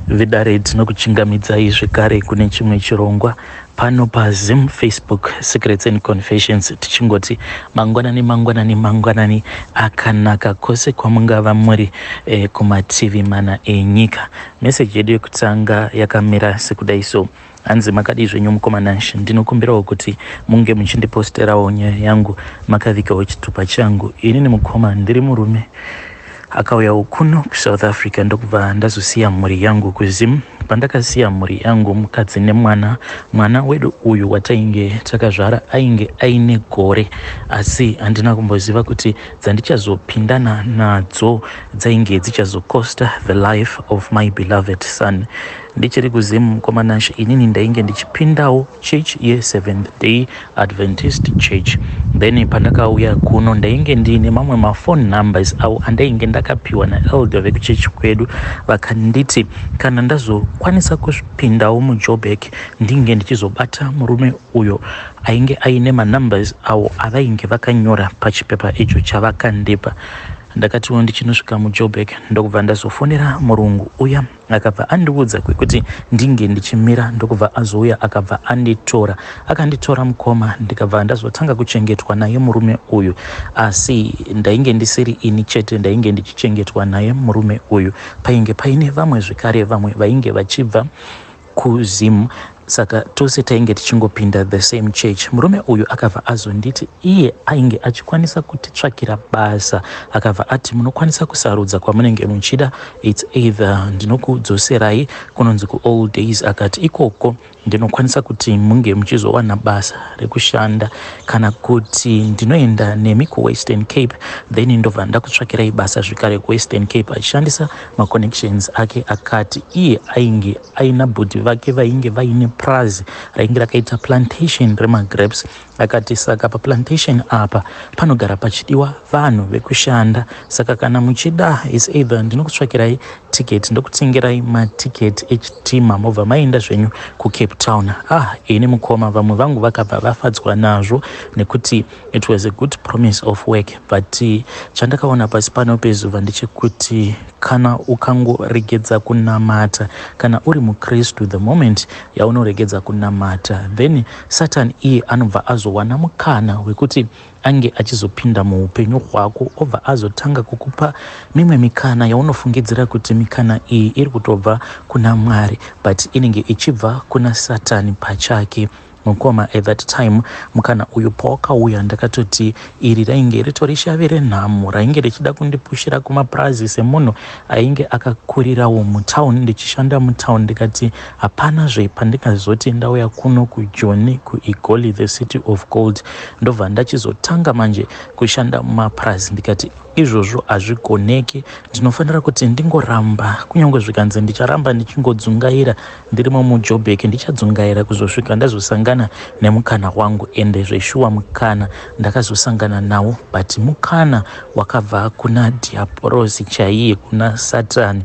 Vedare, tinokuchingamidzai zvekare kune chimwe chirongwa pano paZim Facebook Secrets and Confessions, tichingoti mangwanani, mangwanani, mangwanani akanaka kwose kwamungava muri kumativi mana enyika. Meseji yedu yekutanga yakamira sekudai so, hanzi, "Makadii zvenyu mukoma Nash? Ndinokumbirawo kuti munge muchindiposterawo nyaya yangu makavigawo chitupa changu. Inini mukoma ndiri murume akauyawo kuno kuSouth Africa, ndokubva ndazosiya mhuri yangu kuZim. Pandakasiya mhuri yangu, mukadzi nemwana, mwana wedu uyu watainge takazvara ainge aine gore, asi handina kumboziva kuti dzandichazopindana nadzo dzainge dzichazocosta the life of my beloved son. Ndichiri kuZim, mukoma Nash, inini ndainge ndichipindawo church yeSeventh Day Adventist Church. Then pandakauya kuno ndainge ndiine mamwe maphone numbers avo andainge ndakapiwa naelder vekuchechi kwedu. Vakanditi kana ndazokwanisa kupindawo muJoburg, ndinge ndichizobata murume uyo ainge aine manumbers avo avainge vakanyora pachipepa icho chavakandipa. Ndakatiwo ndichinosvika muJoburg, ndokubva ndazofonera murungu uya. Akabva andiudza kwekuti ndinge ndichimira, ndokubva azouya, akabva anditora. Akanditora mukoma, ndikabva ndazotanga kuchengetwa naye murume uyu. Asi ndainge ndisiri ini chete ndainge ndichichengetwa naye murume uyu, painge paine vamwe zvekare, vamwe vainge vachibva kuZim, saka tose tainge tichingopinda the same church. Murume uyu akabva azonditi iye ainge achikwanisa kutitsvakira basa. Akabva ati, 'Munokwanisa kusarudza kwamunenge muchida. It's either ndinokudzoserai kunonzi kuold days,' akati, 'ikoko ndinokwanisa kuti munge muchizowana basa rekushanda, kana kuti ndinoenda nemi kuWestern Cape, then ndobva ndakutsvakirai basa zvekare kuWestern Cape.' Achishandisa maconnections ake, akati iye ainge aina bhudhi vake vainge vaine prazi rainge rakaita plantation remagrapes. Akati, 'Saka paplantation apa panogara pachidiwa vanhu vekushanda, saka kana muchida, it's either ndinokutsvakirai tiketi, ndokutengerai matiketi echitima, mobva maenda zvenyu kuCape Town.' Ah, ini mukoma, vamwe vangu vakabva vafadzwa nazvo nekuti it was a good promise of work. But chandakaona pasi pano pezuva ndechekuti kana ukangoregedza kunamata, kana uri mukristu, the moment yaunoregedza kunamata, then Satan iye anobva azowana mukana wekuti ange achizopinda muupenyu hwako, obva azotanga kukupa mimwe mikana yaunofungidzira kuti mikana iyi iri kutobva kuna Mwari, but inenge ichibva kuna Satani pachake. Mukoma, at that time mukana uyu pawakauya, ndakatoti iri rainge ritori shavi renhamo rainge richida kundipushira kumapurazi semunhu ainge akakurirawo mutauni, ndichishanda mutauni. Ndikati hapana zve pandingazoti ndauya kuno kuJoni, kuEgoli, the city of gold, ndobva ndachizotanga manje kushanda mumapurazi. Ndikati izvozvo hazvigoneki, ndinofanira kuti ndingoramba, kunyange zvikanzi ndicharamba ndichingodzungaira ndirimo muJoburg, ndichadzungaira kuzosvika ndazosangana nemukana wangu. Ende zveshuwa mukana ndakazosangana nawo, but mukana wakabva kuna dhiabhorosi chaiye, kuna Satani.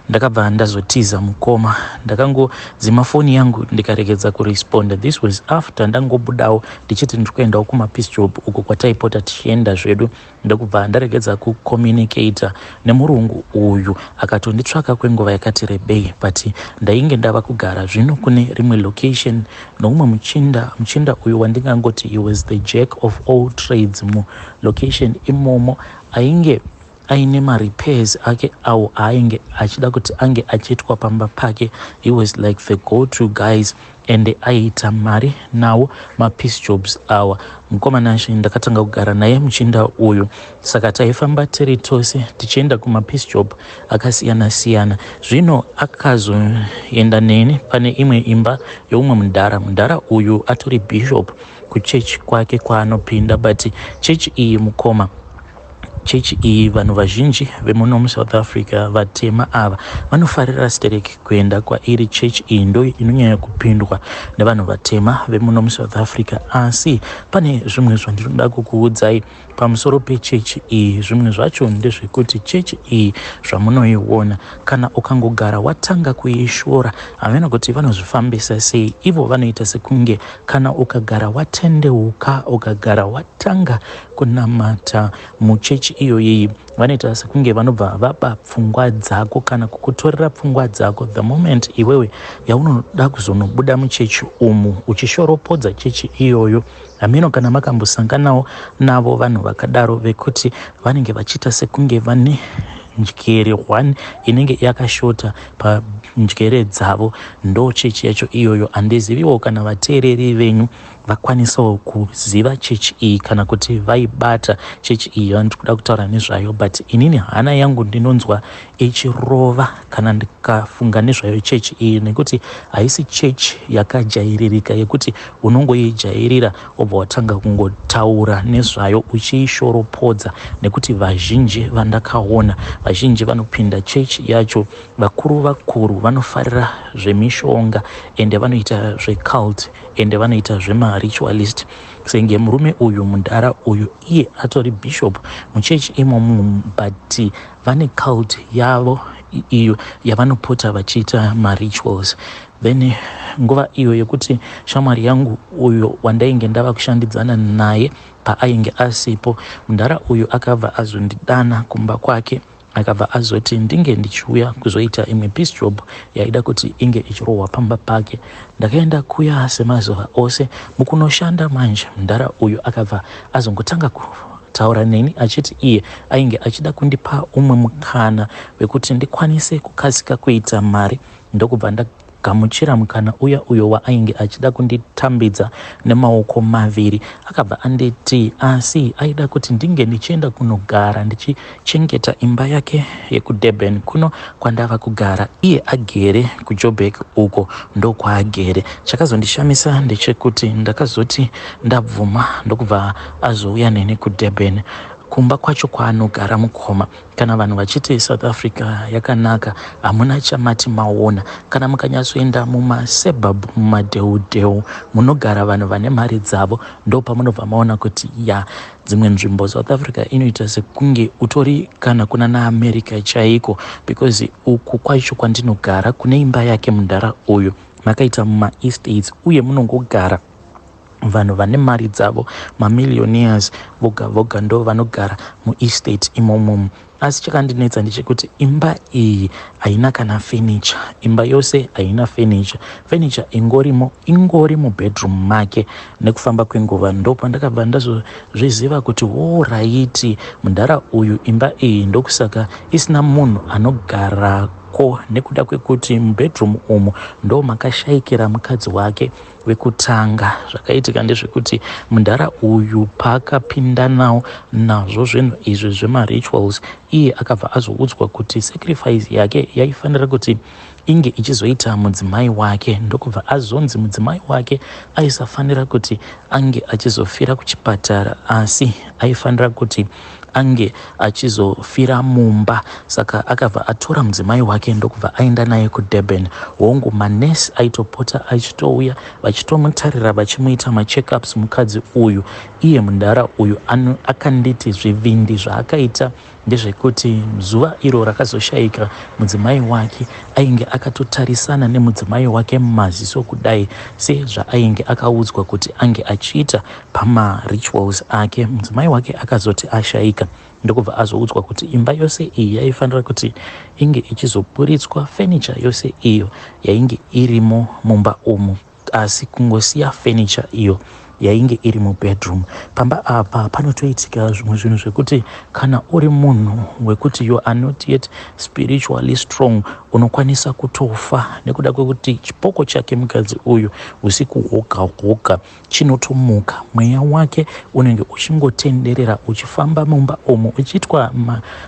Ndakabva ndazotiza mukoma, ndakangodzima foni yangu, ndikaregedza kuresponda. This was after ndangobudawo ndichiti ndiri kuendawo kumapiece job uko kwataipota tichienda zvedu, ndokubva ndaregedza kucommunicata nemurungu uyu. Akatonditsvaka kwenguva yakati rebei, but ndainge ndava kugara zvino kune rimwe location noumwe muchinda. Muchinda uyu wandingangoti he was the jack of all trades mulocation imomo, ainge aine marepairs ake awo aainge achida kuti ange achiitwa pamba pake. He was like the go to guys, ende aiita mari nawo mapiece jobs awa. Mukoma Nashe, ndakatanga kugara naye muchinda uyu, saka taifamba tiri tose tichienda kumapiece job akasiyana siyana. Zvino akazoenda neni pane imwe imba yeumwe mudhara. Mudhara uyu atori bishop kuchechi kwake kwaanopinda, but chechi iyi mukoma, chechi iyi vanhu vazhinji vemuno muSouth Africa vatema ava vanofarira stereki kuenda kwairi. Chechi iyi ndo inonyanya kupindwa nevanhu vatema vemuno muSouth Africa. Asi pane zvimwe zvandinoda kukuudzai pamusoro pechechi iyi. Zvimwe zvacho ndezvekuti chechi iyi zvamunoiona, kana ukangogara watanga kuishora, hamena kuti vanozvifambisa sei. Ivo vanoita sekunge kana ukagara watendeuka, ukagara watanga kunamata muchechi Chechi iyoyi vanoita sekunge vanobva vaba pfungwa dzako kana kukutorera pfungwa dzako the moment iwewe yaunoda kuzonobuda muchechi umu uchishoropodza chechi iyoyo. Hameno kana makambosanganawo navo vanhu vakadaro vekuti vanenge vachiita sekunge vane njere one inenge yakashota panjere dzavo. Ndo chechi yacho iyoyo. Handiziviwo kana vateereri venyu vakwanisawo kuziva chechi iyi kana kuti vaibata chechi iyi yandiri kuda kutaura nezvayo, but inini hana yangu ndinonzwa ichirova kana ndikafunga nezvayo chechi iyi, nekuti haisi chechi yakajairirika yekuti unongoijairira wobva watanga kungotaura nezvayo uchiishoropodza, nekuti vazhinji vandakaona, vazhinji vanopinda chechi yacho vakuru vakuru vanofarira zvemishonga, ende vanoita zvecult, ende vanoita zvemaritualist, senge murume uyu, mudhara uyu. Iye atori bishop muchechi imomo, but vane cult yavo iyo yavanopota vachiita marituals. Then nguva iyo yekuti shamwari yangu uyo wandainge ndava kushandidzana naye paainge asipo, mudhara uyu akabva azondidana kumba kwake, akabva azoti ndinge ndichiuya kuzoita imwe piece job yaida kuti inge ichirohwa pamba pake. Ndakaenda kuya semazuva ose. Mukunoshanda manje, mudhara uyu akabva azongotanga kutaura neni achiti iye ainge achida kundipa umwe mukana wekuti ndikwanise kukasika kuita mari. Ndokubva ndagamuchira mukana uya uyo waainge achida kunditambidza nemaoko maviri. Akabva anditi asi aida kuti ndinge ndichienda kunogara ndichichengeta imba yake yekuDurban kuno kwandava kugara, iye agere kuJoburg uko ndokwaagere. Chakazondishamisa ndechekuti ndakazoti ndabvuma, ndokubva azouya neni kuDurban, kumba kwacho kwaanogara. Mukoma, kana vanhu vachiti South Africa yakanaka, hamuna chamati maona. Kana mukanyatsoenda mumasuburb, mumadheudheu munogara vanhu vane mari dzavo, ndo pamunobva maona kuti ya, dzimwe nzvimbo South Africa inoita sekunge utori kana kuna naAmerica chaiko, because uku kwacho kwandinogara kune imba yake mudhara uyu makaita mumaestates, uye munongogara vanhu vane mari dzavo, mamillionaires voga voga ndo vanogara muestate imomomo. Asi chakandinetsa ndechekuti imba iyi haina kana furniture. Imba yose haina furniture. Furniture ingorimo ingori mubedroom make. Nekufamba kwenguva ndo pandakabva ndazozviziva kuti alright, mudhara uyu imba iyi ndokusaka isina munhu anogarako, nekuda kwekuti mubedroom umu ndo makashayikira mukadzi wake wekutanga. Zvakaitika ndezvekuti mudhara uyu paakapindanawo nazvo zvinhu izvi zvemarituals, iye akabva azoudzwa kuti sacrifice yake yaifanira kuti inge ichizoita mudzimai wake. Ndokubva azonzi mudzimai wake aisafanira kuti ange achizofira kuchipatara, asi aifanira kuti ange achizofira mumba. Saka akabva atora mudzimai wake, ndokubva aenda naye kuDurban. Hongu, manesi aitopota achitouya vachitomutarira, vachimuita macheckups mukadzi uyu. Iye mudhara uyu akanditi zvivindi zvaakaita ndezvekuti zuva iro rakazoshayika mudzimai wake, ainge akatotarisana nemudzimai wake mumaziso kudai, sezvaainge akaudzwa kuti ange achiita pamarituals ake. Mudzimai wake akazoti ashayika, ndokubva azoudzwa kuti imba yose iyi yaifanira kuti inge ichizoburitswa furniture yose iyo yainge irimo mumba umu, asi kungosiya furniture iyo yainge iri mubedroom. Pamba apa panotoitika zvimwe zvinhu zvekuti kana uri munhu wekuti you are not yet spiritually strong, unokwanisa kutofa, nekuda kwekuti chipoko chake mukadzi uyu usiku hwoga hwoga chinotomuka. Mweya wake unenge uchingotenderera uchifamba mumba umu, uchiitwa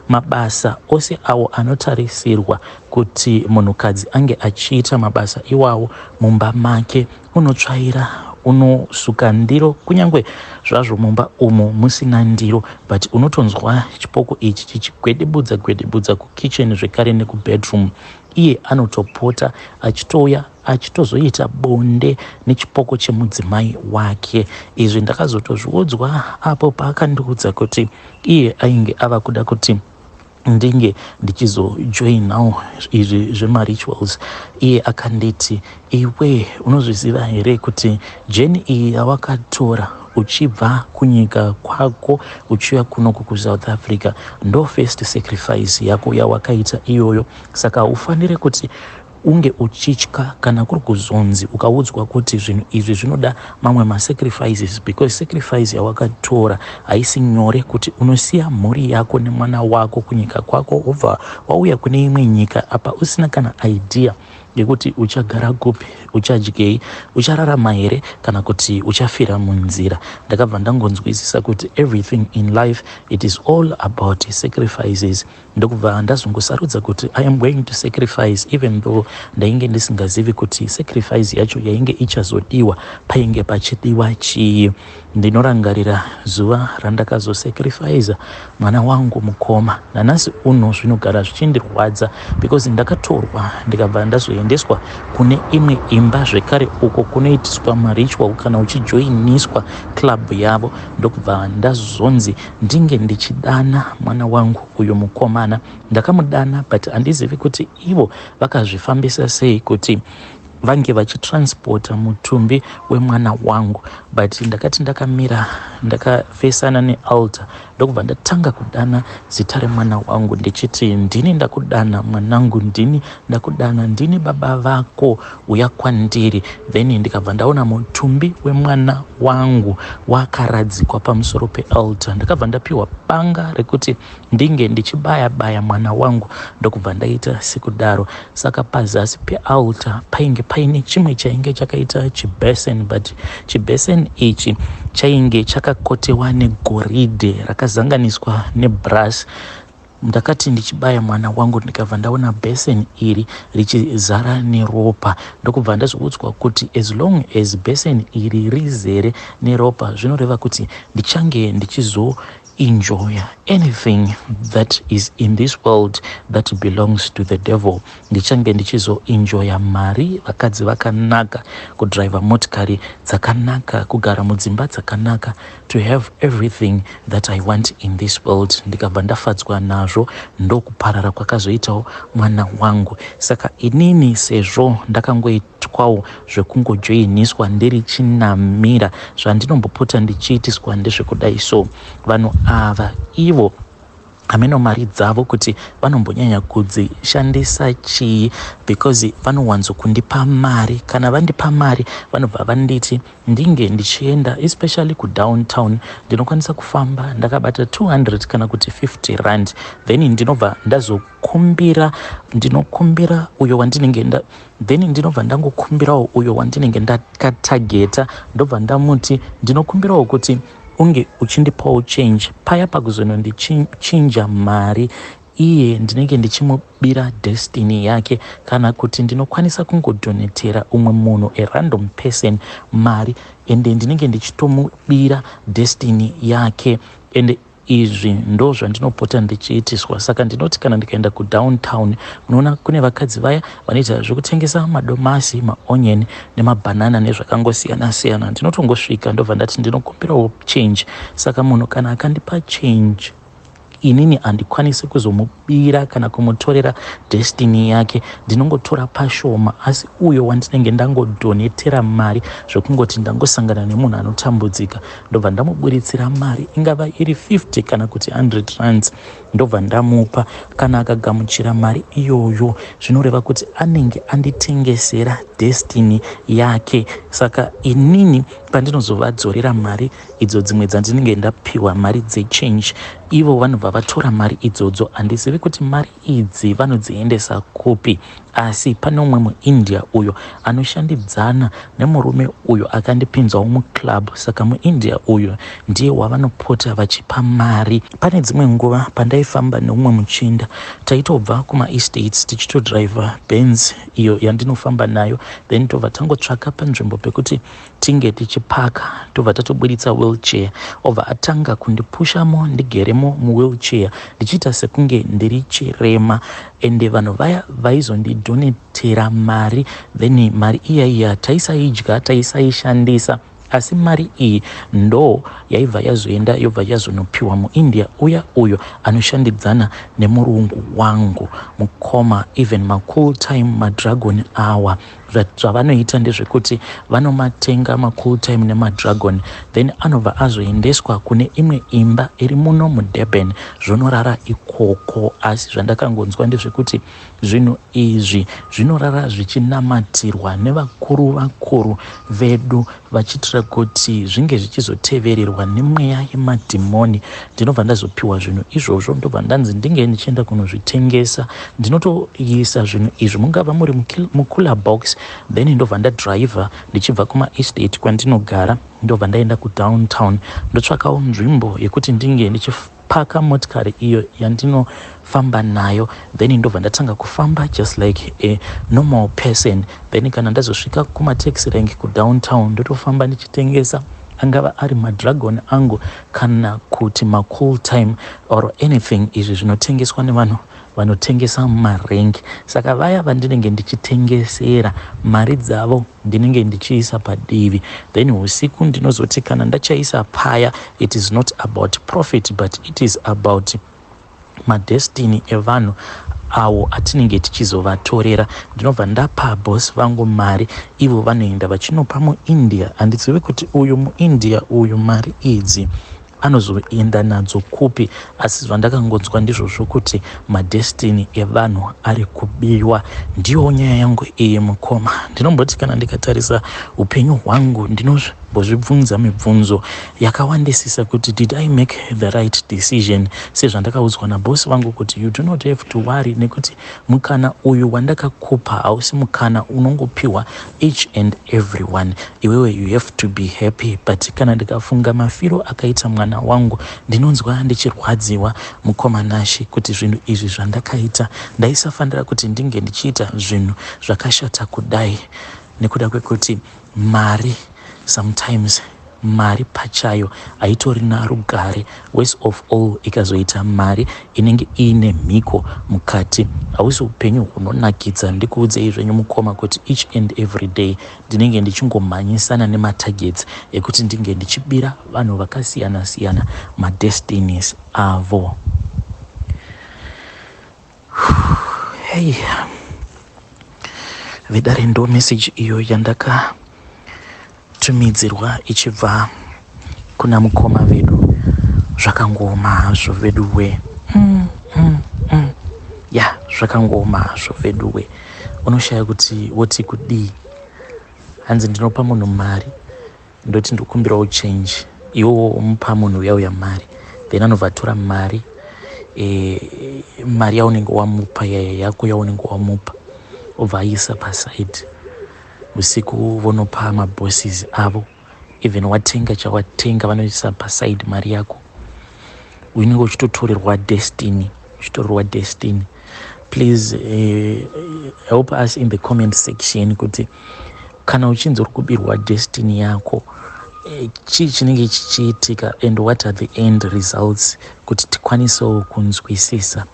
mabasa ose awo anotarisirwa kuti munhukadzi ange achiita mabasa iwawo mumba make. Unotsvaira, unosuka ndiro, kunyange zvazvo mumba umu musina ndiro, but unotonzwa chipoko ichi chichigwedebudza gwedebudza kukitchen zvekare nekubedroom. Iye anotopota achitouya achitozoita bonde nechipoko chemudzimai wake. Izvi ndakazotozviudzwa apo paakandiudza kuti iye ainge ava kuda kuti ndinge ndichizojoinawo izvi zvemarituals. Iye akanditi, "Iwe unozviziva here kuti journey iyi yawakatora Uchibva kunyika kwako uchiuya kunoku kuSouth Africa, ndo first sacrifice yako yawakaita iyoyo. Saka haufaniri kuti unge uchitya kana kuri kuzonzi ukaudzwa kuti zvinhu izvi zvinoda mamwe masacrifices, because sacrifice yawakatora haisi nyore, kuti unosiya mhuri yako nemwana wako kunyika kwako, wobva wauya kune imwe nyika, apa usina kana idea yekuti uchagara kupi, uchadyei, uchararama here kana kuti uchafira munzira. Ndakabva ndangonzwisisa kuti everything in life, it is all about sacrifices. Ndokubva ndazongosarudza kuti I am going to sacrifice, even though ndainge ndisingazivi kuti sacrifice yacho yainge ichazodiwa painge pachidiwa chii. Ndinorangarira zuva randakazosacrifica mwana wangu mukoma. Nanhasi uno zvinogara zvichindirwadza, because ndakatorwa, ndikabva ndazoendeswa kune imwe imba zvekare, uko kunoitiswa maritual kana uchijoiniswa club yavo. Ndokubva ndazonzi ndinge ndichidana mwana wangu uyu mukomana. Ndakamudana, but handizivi kuti ivo vakazvifambisa sei kuti vange vachitransporta mutumbi wemwana wangu. But ndakati ndakamira ndakafesana nealtar, ndokubva ndatanga kudana zita remwana wangu ndichiti, "Ndini ndakudana mwanangu, ndini ndakudana, ndini baba vako, uya kwandiri." Then ndikabva ndaona mutumbi wemwana wangu wakaradzikwa pamusoro pealtar. Ndakabva ndapiwa banga rekuti ndinge ndichibaya baya mwana wangu, ndokubva ndaita sekudaro. Saka pazasi pealtar painge paine chimwe chainge chakaita chibasin, but chibasin ichi chainge chakakotewa negoridhe rakazanganiswa nebrass. Ndakati ndichibaya mwana wangu, ndikabva ndaona basin iri richizara neropa. Ndokubva ndazoudzwa kuti as long as basin iri rizere neropa, zvinoreva kuti ndichange ndichizo enjoya anything that is in this world that belongs to the devil. Ndichange ndichizoenjoya mari, vakadzi vakanaka, kudhiraivha motikari dzakanaka, kugara mudzimba dzakanaka, to have everything that I want in this world. Ndikabva ndafadzwa nazvo, ndokuparara kwakazoitawo mwana wangu. Saka inini, sezvo ndakangoitwawo zvekungojoiniswa ndiri chinamira, zvandinombopota ndichiitiswa ndezvekudai. So vanhu ava ivo hameno mari dzavo kuti vanombonyanya kudzishandisa chii, because vanowanzokundipa mari. Kana vandipa mari, vanobva vanditi ndinge ndichienda, especially kudowntown. Ndinokwanisa kufamba ndakabata 200 kana kuti 50 rand, then ndinobva ndazokumbira, ndinokumbira uyo wandinenge nda, then ndinobva ndangokumbirawo uyo wandinenge ndakatageta, ndobva ndamuti, "Ndinokumbirawo kuti unge uchindipawo change." Paya pakuzonondichinja mari, iye ndinenge ndichimubira destiny yake. Kana kuti ndinokwanisa kungodonetera umwe munhu, a random person, mari, ende ndinenge ndichitomubira destiny yake. Ende izvi ndo zvandinopota ndichiitiswa. Saka ndinoti kana ndikaenda kudowntown, munoona kune vakadzi vaya vanoita zvekutengesa madomasi, maonion nemabhanana nezvakangosiyana siyana. Ndinotongosvika, ndobva ndati, "Ndinokumbirawo change." Saka munhu kana akandipa change, inini handikwanisi kuzomubira kana kumutorera destiny yake. Ndinongotora pashoma, asi uyo wandinenge ndangodonetera mari, zvekungoti ndangosangana nemunhu anotambudzika, ndobva ndamuburitsira mari, ingava iri 50 kana kuti 100 rands, ndobva ndamupa. Kana akagamuchira mari iyoyo, zvinoreva kuti anenge anditengesera destiny yake. Saka inini pandinozovadzorera mari idzo dzimwe dzandinenge ndapiwa, mari dzechange, ivo vanobva vatora mari idzodzo. Handizivi kuti mari idzi vanodziendesa kupi, asi pane umwe muIndia uyo anoshandidzana nemurume uyo akandipinzawo muclub. Saka muIndia uyo ndiye wavanopota vachipa mari. Pane dzimwe nguva pandaifamba neumwe muchinda, taitobva kumaestates tichitodhiraivha Benz iyo yandinofamba nayo, then tobva tangotsvaka panzvimbo pekuti tinge tichipaka, tobva tatoburitsa wheelchair, obva atanga kundipushamo ndigeremo muwheelchair, ndichiita sekunge ndiri chirema. Ende vanhu vaya vaizondidonetera mari, then mari iya iya taisaidya, taisaishandisa, asi mari iyi ndo yaibva yazoenda, yobva yazonopiwa muIndia uya uyo anoshandidzana nemurungu wangu mukoma. Even macool time, madragon awa, Zvavanoita ndezvekuti vanomatenga macool time nemadragon, then anobva azoendeswa kune imwe imba iri muno muDurban, zvonorara ikoko. Asi zvandakangonzwa ndezvekuti zvinhu izvi zvinorara zvichinamatirwa nevakuru vakuru vedu, vachiitira kuti zvinge zvichizotevererwa nemweya yemadhimoni. Ndinobva ndazopiwa zvinhu izvozvo, ndobva ndanzi ndinge ndichienda kunozvitengesa. Ndinotoisa zvinhu izvi mungava muri mucooler box, then ndobva ndadhiraivha ndichibva kumaestate kwandinogara, ndobva ndaenda kudowntown, ndotsvakawo nzvimbo yekuti ndinge ndichipaka motikari iyo yandinofamba nayo, then ndobva ndatanga kufamba just like a normal person. Then kana ndazosvika kumataxi rank kudowntown, ndotofamba ndichitengesa, angava ari madragon angu kana kuti macool time or anything izvi zvinotengeswa nevanhu vanotengesa mumarengi. Saka vaya vandinenge ndichitengesera, mari dzavo ndinenge ndichiisa padivi, then usiku ndinozoti kana ndachaisa paya, it is not about profit, but it is about madestiny evanhu awo atinenge tichizovatorera. Ndinobva ndapa boss vangu mari, ivo vanoenda vachinopa muIndia. Handizivi kuti uyu muIndia uyu mari idzi anozoenda nadzo kupi, asi zvandakangonzwa ndizvozvo kuti madestiny evanhu ari kubiwa. Ndiyo nyaya yangu iyi, mukoma. Ndinomboti kana ndikatarisa upenyu hwangu, ndinombozvibvunza mibvunzo yakawandisisa kuti did I make the right decision, sezvandakaudzwa nabosi vangu kuti you do not have to worry, nekuti mukana uyu wandakakupa hausi mukana unongopiwa each and every one. Iwewe you have to be happy. But kana ndikafunga mafiro akaita mwana wangu, ndinonzwa ndichirwadziwa, mukoma Nashe, kuti zvinhu izvi zvandakaita, ndaisafanira kuti ndinge ndichiita zvinhu zvakashata kudai, nekuda kwekuti mari, sometimes mari pachayo haitorina rugare. Worst of all, ikazoita mari inenge iine mhiko mukati, hausi upenyu hunonakidza. Ndikuudzei zvenyu, mukoma, kuti each and every day ndinenge ndichingomhanyisana nematargets ekuti ndinge ndichibira vanhu vakasiyana siyana madestinies avo. Hei vedare, ndo message iyo yandakatumidzirwa ichibva kuna mukoma vedu. Zvakangooma hazvo veduwe. Ya, zvakangooma hazvo veduwe. Unoshaya kuti woti kudii. Hanzi ndinopa munhu mari, ndoti ndokumbirawo change, iwowo umupa munhu uya uya mari, then anobva atora mari, mari yaunenge wamupa yaya yako yaunenge wamupa, obva aisa paside. Usiku vonopa mabosses avo. Even watenga chawatenga, vanoisa paside mari yako. Unenge uchitotorerwa destiny, uchitorerwa destiny. Please help us in the comment section kuti kana uchinzi uri kubirwa destiny yako, chii chinenge chichiitika and what are the end results, kuti tikwanisewo kunzwisisa.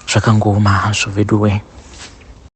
Zvakangooma hazvo veduwe.